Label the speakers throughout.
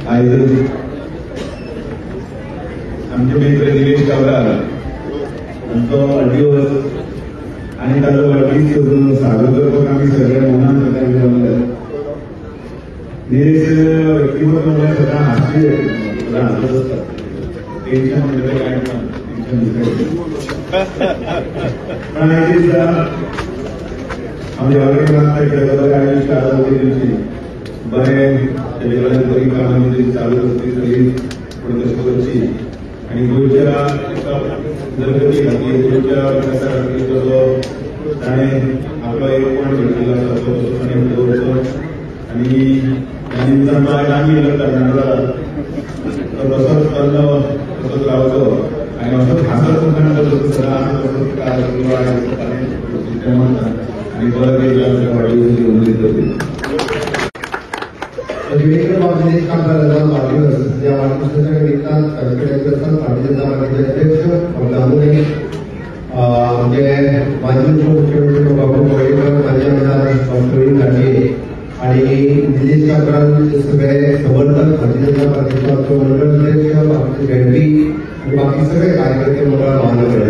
Speaker 1: आयज आमचे मित्र निलेश काब्राल आमचो वाडदिवस आनी ताजो वाडदीस साजरो करपाक आमी सगळे मनान ताका जमले. निलेश व्यक्तिमत्व म्हणल्यार सदां हांसपी व्यक्ती, सदां हांसत आसता, टेन्शन म्हणल्यार कांय ना, टेन्शन दुसरें. पण आयज दिसा आमच्या वांगडा आयज शाळा जाली तेंची बरें तेजे कडेन बरी कामां बी चालू आसली सगळी फुडें तशें करची आनी गोंयच्या उदरगती खातीर, गोंयच्या विकासा खातीर तसो ताणें आपलो एक कोण घेतिल्लो आसा तो तसो ताणें दवरचो. आनी ह्या निमतान तो आयज आमी येयलो कर्नाटका, तो तसोच चल्लो, तसोच रावचो आनी असोच हांसत मुखान तो तसो सदां तसोच ताणें आनी बरो केला वाडदिवस उमेद करता.
Speaker 2: निलेश काब्राल वाढदिवस या वाढदिवसाच्या निमित्तान भारतीय जनता पार्टीचे अध्यक्ष दामोदर, आमचे माजी उपमुख्यमंत्री बाबू पळयकर, माजी आमदार प्रवीण घाटये आणि निलेश काब्राल सगळे समर्थक, भारतीय जनता पार्टीचो आमचो मंडळ अध्यक्ष, आमचे झेडपी आनी बाकी सगळे कार्यकर्ते मंडळ महानगर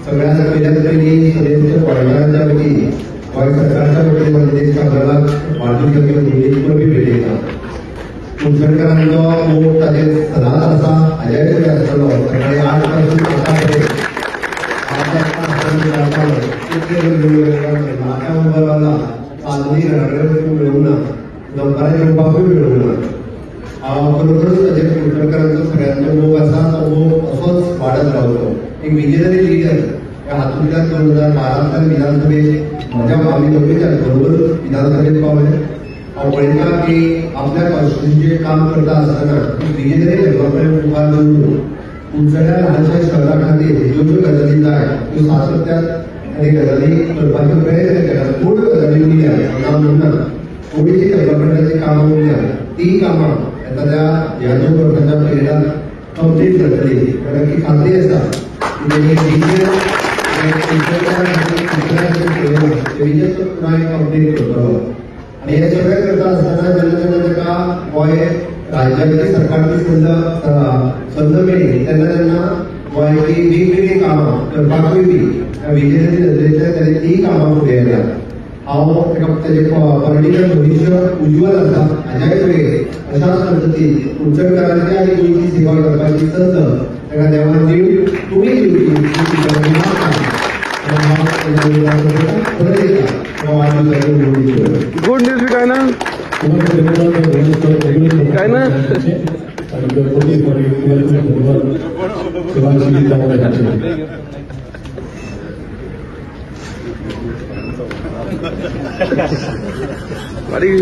Speaker 2: सगळ्या पयल्यात पयलीं सदस्य गोंयकारांच्या वतीन, गोंय सरकारच्या वतीन निलेश काब्रालाक वाढदिवसाची निलेश परबीं भेटयता. कुडचडकारांचो मोग ताचेर सदांच आसा, हाज्याय फुडें आसतलो. सकाळी 8 पासून आतां मेरेन आतां उबर रावला, आजूनय घरा कडेन वचूंक मेळूंक ना, दनपारां जेवपाकूय मेळूंक ना. हांव खरोखरच ताचेर कुडचडकारांचो सगळ्यांचो मोग आसा, तो मोग असोच वाडत रावचो. एक विजनरी लिडर ह्या हातूंतल्यान 2012 विधानसभेत म्हज्या आमी दोगूय बरोबर विधानसभेत पावले. हांव पळयता की आपल्या कॉन्स्टिट्युएन्सीचें काम करता आसतना विजनरी डेव्हलपमेंट मुखार दवरून कुडचड्या ल्हानशा शहरा खातीर ज्यो ज्यो गजाली जाय त्यो सातत्यान आनी गजाली करपाचो प्रयत्न केला. थोड्यो गजाली उरल्या, ना म्हणना, थोडीशी डेव्हलपमेंटाची कामां उरल्या, ती कामां येता त्या ह्या 2 वर्साच्या पिरियडान कंप्लीट जातली नक्की खात्री आसा. विजन पुराय कंप्लीट करतलो. आनी हें सगळें करता आसतना जेन्ना जेन्ना ताका गोंय राज्याची सरकारची संद मेळ्ळी तेन्ना तेन्ना गोंयची वेगवेगळीं कामां करपाकूय बी विजनाची नदरेंतल्यान ताणें तीं कामां फुडें येतात. हांव ताका ताजें पॉलिटिकल भविश्य उज्ज्वल आसा, हाज्याय फुडें अशाच पद्दतीन कुडचडकारांची आनी गोंयची सेवा करपाची संद ताका देवान दिवं, तुमी दिवची.
Speaker 3: गुड न्यूज बी काय ना काय ना बारीक.